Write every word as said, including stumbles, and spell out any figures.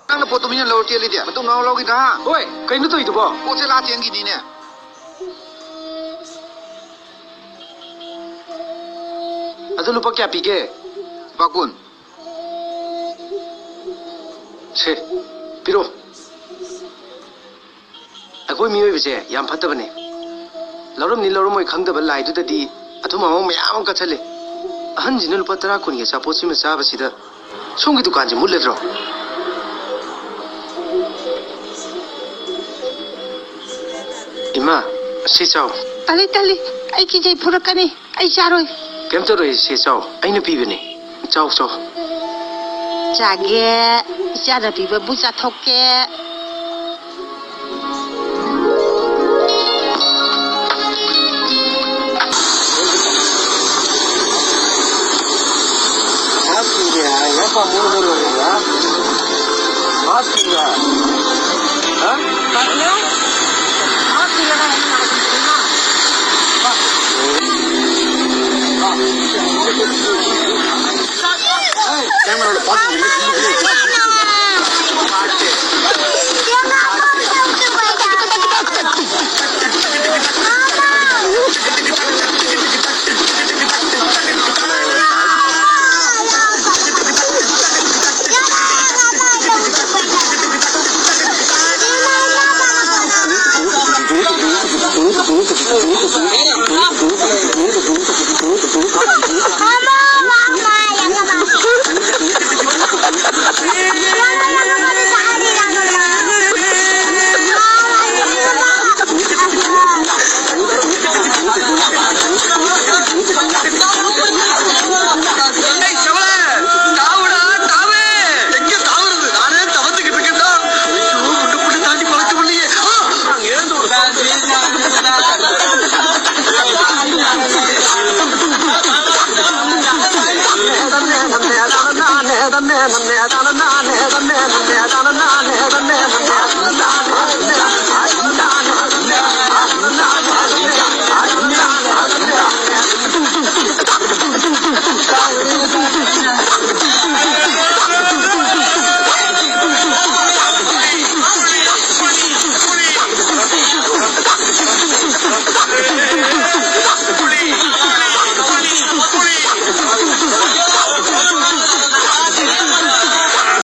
ꯅꯪꯅ ꯄꯣꯠꯇꯨ ꯃꯤꯅ ꯂꯧꯔ ꯆꯦꯜꯂꯤꯗꯤ ꯃꯇꯨꯡ ꯅꯥꯎ ꯂꯧꯈꯤꯗ꯭ꯔꯥ? ꯍꯣꯏ, ꯀꯩꯅꯣ ꯇꯧꯔꯤꯗꯨꯕꯣ? ꯄꯣꯠꯁꯦ ꯂꯥ ꯆꯦꯟꯈꯤꯅꯤꯅꯦ꯫ ꯑꯗꯨ ꯂꯨꯄꯥ ꯀꯌꯥ ꯄꯤꯒꯦ? ꯂꯨꯄꯥ ꯀꯨꯟ꯫ ꯁꯦ, ꯄꯤꯔꯣ꯫ ꯑꯩꯈꯣꯏ ꯃꯤꯑꯣꯏꯕꯁꯦ ꯌꯥꯝ ꯐꯠꯇꯕꯅꯦ꯫ ꯂꯧꯔꯝꯅꯤ ꯂꯧꯔꯝꯃꯣꯏ ꯈꯪꯗꯕ ꯂꯥꯏꯗꯨꯗꯗꯤ ꯑꯊꯨꯝ ꯑꯍꯥꯎ ꯃꯌꯥꯝ ꯑꯃ ꯀꯠꯁꯜꯂꯦ꯫ ꯑꯍꯟꯁꯤꯅ ꯂꯨꯄꯥ ꯇꯔꯥ ꯀꯨꯟꯒꯤ ꯑꯆꯥꯄꯣꯠꯁꯤꯃ ꯆꯥꯕꯁꯤꯗ ꯁꯣꯝꯒꯤ ꯗꯨꯀꯥꯟꯁꯦ ꯃꯨꯠꯂꯗ꯭ꯔꯣ? ꯏꯃꯥ, ꯁꯤ ꯆꯥꯎ꯫ ꯇꯜꯂꯤ, ꯇꯜꯂꯤ꯫ ꯑꯩ ꯀꯤꯖꯩ, ꯐꯨꯔꯛꯀꯅꯤ꯫ ꯑꯩ ꯆꯥꯔꯣꯏ꯫ ꯀꯩꯝ ꯇꯧꯔꯣꯏ, ꯁꯤ ꯆꯥꯎ꯫ ꯑꯩꯅ ꯄꯤꯕꯅꯦ꯫ ꯆꯥꯎ, ꯆꯥꯎ꯫ ꯆꯥꯒꯦ꯫ ꯏꯆꯥꯅ ꯄꯤꯕꯕꯨ ꯆꯥꯊꯣꯛꯀꯦ꯫